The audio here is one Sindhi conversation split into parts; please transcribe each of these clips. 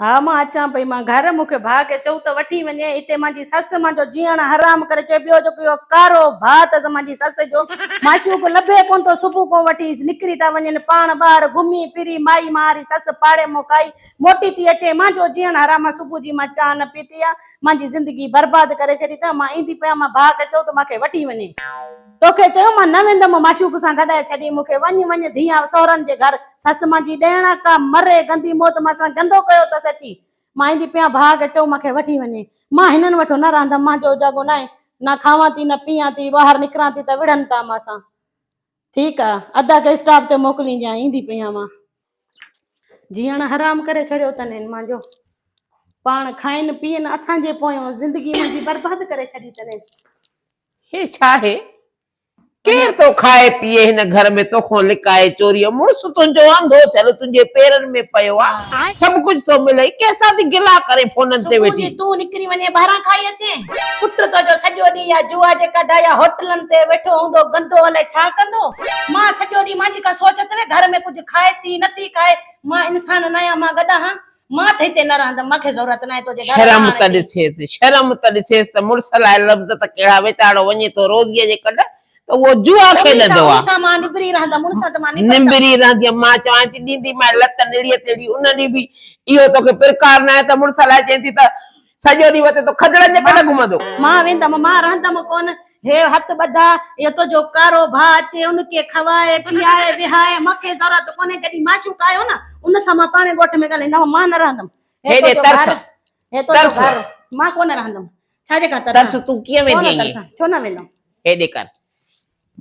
ها مان اچان پئي مان گهر مون کي ڀاء کي چئو ته وٺي وڃي هتي مانجي سس مانجو جيئڻ حرام ڪري چيو ٻيو جيڪو اهو ڪارو ڀاء اٿس مانجي سس جو معشوق لڀي ڪونه ٿو صبح کان وٺي نڪري ٿا وڃن پاڻ ٻاهر گهمي ڦري مائي مهاري سس پاڙي مون کائي موٽي ٿي اچي مانجو جيئڻ حرام آ صبح جي مان چانهه نه پيتي آ مانجي زندگي برباد ڪري ڇڏي اٿن مان ايندي پيان مان ڀاء کي چئو ته مانکي وٺي وڃي. توکي چيو مان نه ويندم معشوق سان گڏائي ڇڏي مون کي وڃ وڃ ڌيئان سهرن جي گهر سس مانجي ڏيڻ ڪا مري گندي موت مان سان گندو ڪيو اٿس اچي مان ايندي پيان ڀاء کي چئو مان کي وٺي وڃي مان هنن وٺو نه رهندم مانجو جاڳو ناهي نه کاوان ٿي نه پيان ٿي ٻاهر نڪران ٿي ته وڙهن ٿا مان سان ٺيڪ آ ادا کي اسٽاپ تي موڪلينجان ايندي پيان مان. جيئڻ حرام ڪري ڇڏيو اٿن هن مانجو پاڻ کائن پيئن اسان جي پويون زندگي منهنجي برباد ڪري ڇڏي اٿن. هي ڇا آهي؟ ڪير ٿو کائي پيئي هن گهر ۾ توکان لڪائي چوريء مڙس تنهنجو انڌو ٿيل تنهنجي پيرن ۾ پيو آ سڀ ڪجهه ٿو ملئي ڪنهن سان ٿي گلا ڪرين فونن تي صبح ويٺي. جي تون نڪري وڃين ٻاهران کائي اچين پٽ تنهنجو سڄو ڏينهن يا جوا جي ڪڍ يا هوٽلن تي ويٺو هوندو گندو الائي ڇا ڪندو مان سڄو ڏينهن مانجي ڪا سوچ اٿئي گهر ۾ ڪجهه کائي ٿي نٿي کائي مان انسان ناهيان مان گڏهه هان مان ته هتي نه رهندم، مان کي ضرورت ناهي تنهنجي گهر شرم رهڻ ته جي. ڏسيس، شرم ته ڏسيس ته مڙس لاء لفظ ته ڪهڙا ويچارو وڃي ٿو روزيء جي ڪڍ ته اهو جوا انهي سان کيڏندو آ. انهي سان مان نبري رهندم، ان سان ته مان نبرندم. نبري رهندينء، مان چوانء ٿي ڏينديمانء لت نڙيء تي ڙي، ان ڏينهن به اهو توکي پرڪار ناهي ته مڙس لاء چئين ٿي ته سڄو ڏينهن وتي ٿو کدڙن جي ڪڍ گهمندو. مان ويندم، مان رهندم ڪونه. هي هٿ ٻڌا، اهو تنهنجو ڪارو ڀاء اچي ان کي کوائي، پيائي، وهائي، مان کي ضرورت ڪونهي، جڏهن معشوق آيو نه، ان سان مان پاڻهي ڳوٺ ۾ ڳالهائيندم، مان نه رهندم. هي هيڏي تنهنجو ترس، گهر، هي تنهنجو ترس. گهر، مان ڪونه رهندم. ڇا جي ڪا ترس، ترسان؟ تون ڪيئن ڪونه ويندينء ائين؟ ترسان، ڇو نه ويندم؟ هيڏي ڪر.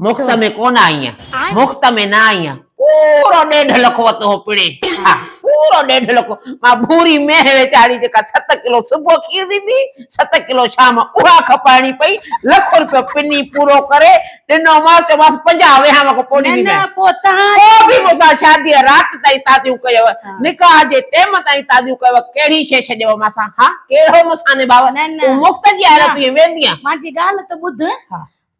مفت ۾ ڪونه آئينء، مفت ۾ نه آئينء، پورو ڏيڍ لک وتو هو پڻهين، ها پورو ڏيڍ لک، مان ڀوري مينهن ويچاري جيڪا ست ڪلو صبح کير ڏيندي هئي، ست ڪلو شام اها کپائڻي پئي، لک روپيو پني پورو ڪري ڏنومانس، چيومانس 50 ويهانء کان پوء نه نه ڏينديمانء. پوء تهان پوء به مون سان شاديء رات تائين تاديون ڪيو، نڪاح جي ٽيم تائين تاديون ڪيو، ڪهڙي شيء ڇڏيو مان سان، ها ڪهڙو مون سان نڀاء، نه نه تون مفت جي آيل نه تون ويندينء. مانجي ڳالهه ته ٻڌ،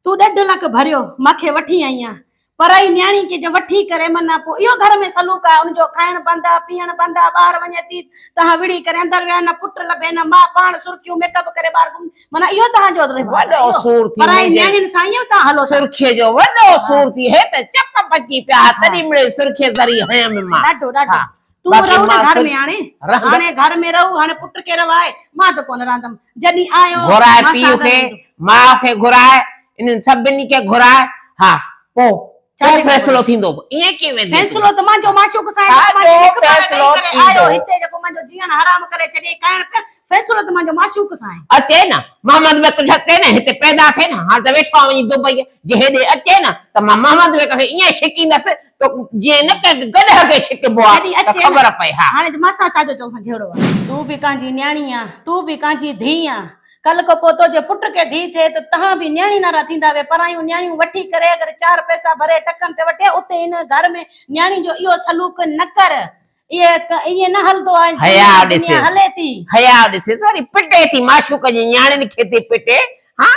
تون ڏڍ لک ڀريو مان کي وٺي آئي آن پرائي نياڻي کي جي وٺي ڪري معنيٰ پوء اهو گهر ۾ سلوڪ آهي ان جو کائڻ بند آ پيئڻ بند آ ٻاهر وڃي ٿي تهان وڙهي ڪري اندر ويا نه پٽ لڀي نه ماء پاڻ سرخيون ميڪ اپ ڪري ٻاهر گم معنيٰ اهو تهان جو رواج آ وڏو اهو سور ٿي پرائي منهنجي نياڻين سان ائين تهان هلو ٿا. سرخيء جو وڏو سور ٿي هي ته چپ پچي پيا ها تڏهن مڙئي سرخيء ذري هنيم مان ڏاڍو ڏاڍو ها تون باقي رهو نه مان گهر ۾ هاڻي رهندس. هاڻي گهر ۾ رهو هاڻي پٽ کي رهائي مان ته ڪونه رهندم جڏهن آيو گهرائي مان پيء سان کي گڏ ايندو. ماء کي گهرائي انهن سڀني کي گهرائي ها پوء ڇا پوء جي ڪري فيصلو گهرائي؟ ٿيندو ائين ڪيئن ويندين تون؟ فيصلو ته مانجو معشوق سان ڇا آهي جو مانجي لک پاڻ ڏئي فيصلو ڪري آيو ٿيندو؟ هتي جيڪو مانجو جيئڻ حرام ڪري ڇڏيائين کائڻ پيئڻ فيصلو ته مانجو معشوق سان آهي. اچي نه محمد بيگ اچي نه هتي پيدا ٿئي نه هاڻ ته ويٺو آهي وڃي دبئي جي هيڏي اچي نه ته مان محمد بيگ کي ائين ڇڪيندس تو جيئن نه ڪنهن گڏهه کي ڇڪبو آ جڏهن ته اچي نه خبر پئي ها. هاڻي مان سان ڇا جو چوسان جهيڙو آ. تون به ڪانجي نياڻي آن، تون به ڪانجي ڌيء آن. ڪل کان پوء توجي پٽ کي ڌيء ٿئي ته تهان به نياڻي نارا ٿيندا وي. پرايون نياڻيون وٺي ڪري اگر چار پئسا ڀري ٽڪن تي وٺي اتي هن گهر ۾ نياڻي جو اهو سلوڪ نه ڪر. ايئن نه هلندو آ. حياء دنيا ڏسيس هلي ٿي. حياء ڏسيس وري پٽي ٿي معشوق جي نياڻين کي ٿي پٽي ها.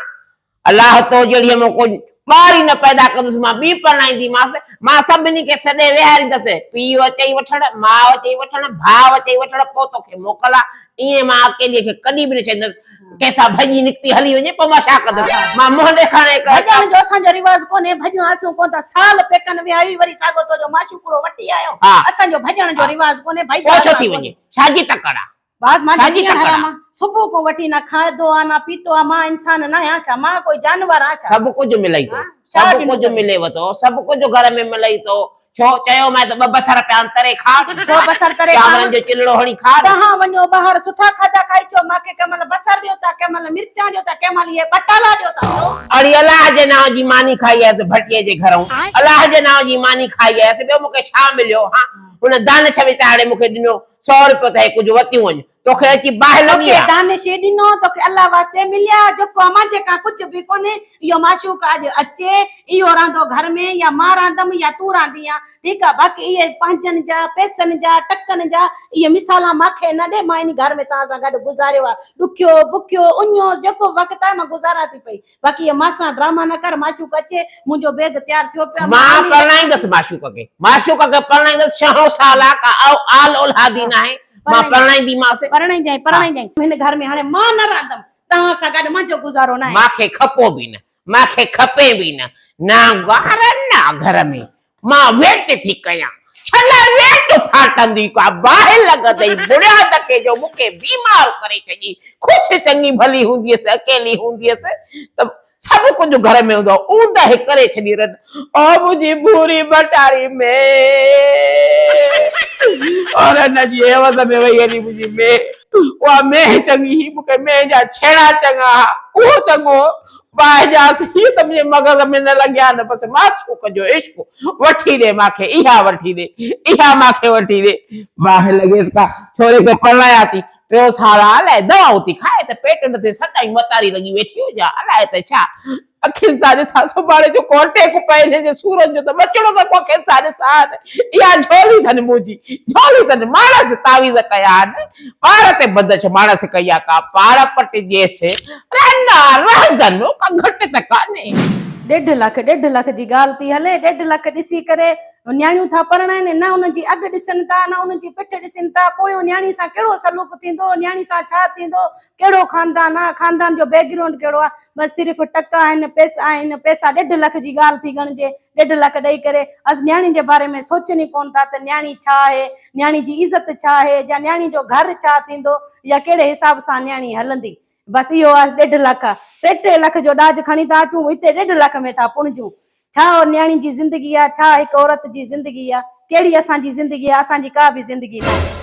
الله تو جهڙيء مان ڪو ٻار ئي نه پيدا ڪندس، مان ٻي پرڻائينديمانس، مان سڀني کي سڏي ويهاريندس، پيء اچئي وٺڻ، ماء اچئي وٺڻ، ڀاء اچئي وٺڻ، پوء توکي موڪل آ، ائين مان اڪيليء کي ڪڏهن به نه ڇڏيندس، ڪنهن سان ڀڄي نڪتي هلي وڃي، پوء مان ڇا ڪندس، مان منهن ڏيکارڻ جي ڪا. ڀڄڻ جو اسان جو رواج ڪونهي، ڀڄون آسون ڪونه ٿا، سال پيڪن ويهايو ئي وري ساڳو تو جو معشوقڙو وٺي آيو، اسان جو ڀڄڻ جو رواج ڪونهي، ڀڄدا پوء ڇو اسان ٿي ڪونهي. وڃي، ڇا جي تڪڙ آ؟ باز مان ڇا جي جيئڻ تڪڙ حرام آ؟ آ، صبح کان وٺي نه کاڌو آ نه پيتو آ، مان انسان ناهيان ڇا؟ مان ڪوئي جانور آ ڇا؟ سڀ ڪجهه ملئي ٿو، ها؟ ڇا سڀ ڏنو ڪجهه اٿئي؟ مليو ٿو، سڀ ڪجهه گهر ۾ ملئي ٿو، ڇو چيومانء ته ٻه بصر پيا آهن تري کاء، ڇو بصر تري چانورن کاوان؟ جو چلڙو هڻي کاء نه. توهان وڃو ٻاهر سٺا کاڌا کائي اچو، مان کي ڪنهن مهل بصر ڏيو ٿا، ڪنهن مهل مرچان ڏيو ٿا، ڪنهن مهل اهي ٻٽالا ڏيو ٿا، ڇو؟ اڙي الله جي نانء جي ماني کائي آيس ڀٽيء جي گهرئون، الله جي نانء جي ماني کائي آيس، ٻيو مون کي ڇا مليو؟ ها، هن دانش ويچاري مون کي ڏنو سئو روپيو ته هي ڪجهه وتيون وڃ، توکي اچي باهه لڳي توکي آ. دانش ڏنو، توکي الله واسطي مليا، جيڪو مانجهي کان ڪجهه به ڪونهي، اهو معشوق اڄ اچي، اهو رهندو گهر ۾ يا مان رهندم يا تون رهندينء، ٺيڪ آ، باقي اهي پنهنجن جا، پئسن جا، ٽڪن جا، اهي مثالا مانکي نه ڏي، مان انهي گهر ۾ توهان سان گڏ گذاريو آ، ڏکيو، بکيو، اڃيو، جيڪو به وقت آهي مان گذاران ٿي پئي. باقي اهي مان سان ڊراما نه ڪر معشوق اچي منهنجو بيگ تيار ٿيو پيو آهي مان پرڻائيندس معشوق کي معشوق کي پرڻائيندس ڇهون سال آ ڪا آل اولادي ناهي مان پرڻائينديمانس. پرڻائيندين پرڻائيندين هن گهر ۾ هاڻي مان نه رهندم توهان سان گڏ منهنجو گذارو ناهي. مانکي کپو به نه مانکي کپي به نه نه گار نه گهر ۾ مان ويٽ ٿي ڪيان ڇلا ويٽ ڦاٽندي ڪا باهه لڳندئي بڻياد کي جو مونکي بيمار ڪري ڇڏي خوش چڱي ڀلي هونديس اڪيلي هونديس ته سڀ ڪجهه گهر ۾ هوندو هو اوندهه ڪري ڇڏي رن او منهنجي ڀوري ڀٽاري مي اور ان جي عيوض ۾ وئي هلي منهنجي مي اها مينهن چڱي هئي مونکي مينهن جا ڇيڻا چڱا ها اهو چڱو هو باهه جا هي ته منهنجي مغز ۾ نه لڳيا نه بس معشوق جو عشق وٺي ڏي مانکي اها وٺي ڏي اها مانکي وٺي ڏي باهه لڳيس ڪا ڇوري کي پرڻايا ٿي ٽيون سال آ الائي دوائون ٿي کائي ته پيٽ نه ٿئي سدائين متاري لڳي ويٺي هجان الائي ته ڇا اکين سان ڏسان سڀاڻي جو ڪو اٽيڪ پئي هن جي سورن جو ته ٻچڙو ته ڪو اکين سان ڏسان اها جهولي اٿن منهنجي جهولي اٿن ماڻس تعويذ ڪيا آهن پاڻ تي بندش ماڻس ڪئي آ ڪا پاڙ پٽجيس رن آ رهزن ڪا گهٽ ته ڪانهي. ڏيڍ لک ڏيڍ لک جي ڳالهه ٿي هلي ڏيڍ لک ڏسي ڪري نياڻيون ٿا پرڻائن، نه انهن جي اڳ ڏسن ٿا، نه انهن جي پٺ ڏسن ٿا، پويون نياڻي سان ڪهڙو سلوڪ ٿيندو، نياڻي سان ڇا ٿيندو، ڪهڙو خاندان آ، خاندان جو بيڪ گرائونڊ ڪهڙو آ، بس صرف ٽڪا آهن، پئسا آهن، پئسا ڏيڍ لک جي ڳالهه ٿي ڳڻجي، ڏيڍ لک ڏئي ڪري اس نياڻين جي باري ۾ سوچن ئي ڪونه ٿا ته نياڻي ڇا آهي، نياڻي جي عزت ڇا آهي يا نياڻي جو گهر ڇا ٿيندو يا ڪهڙي حساب سان نياڻي هلندي. بس اهو آ ڏيڍ لک، ٽي ٽي لک جو ڏاج کڻي ٿا اچون، هتي ڏيڍ لک ۾ ٿا پڻجون. ڇا اهو نياڻي جي زندگي آ، ڇا هڪ عورت جي زندگي آ، ڪهڙي اسان جي زندگي آ، اسان جي ڪا به زندگي ناهي.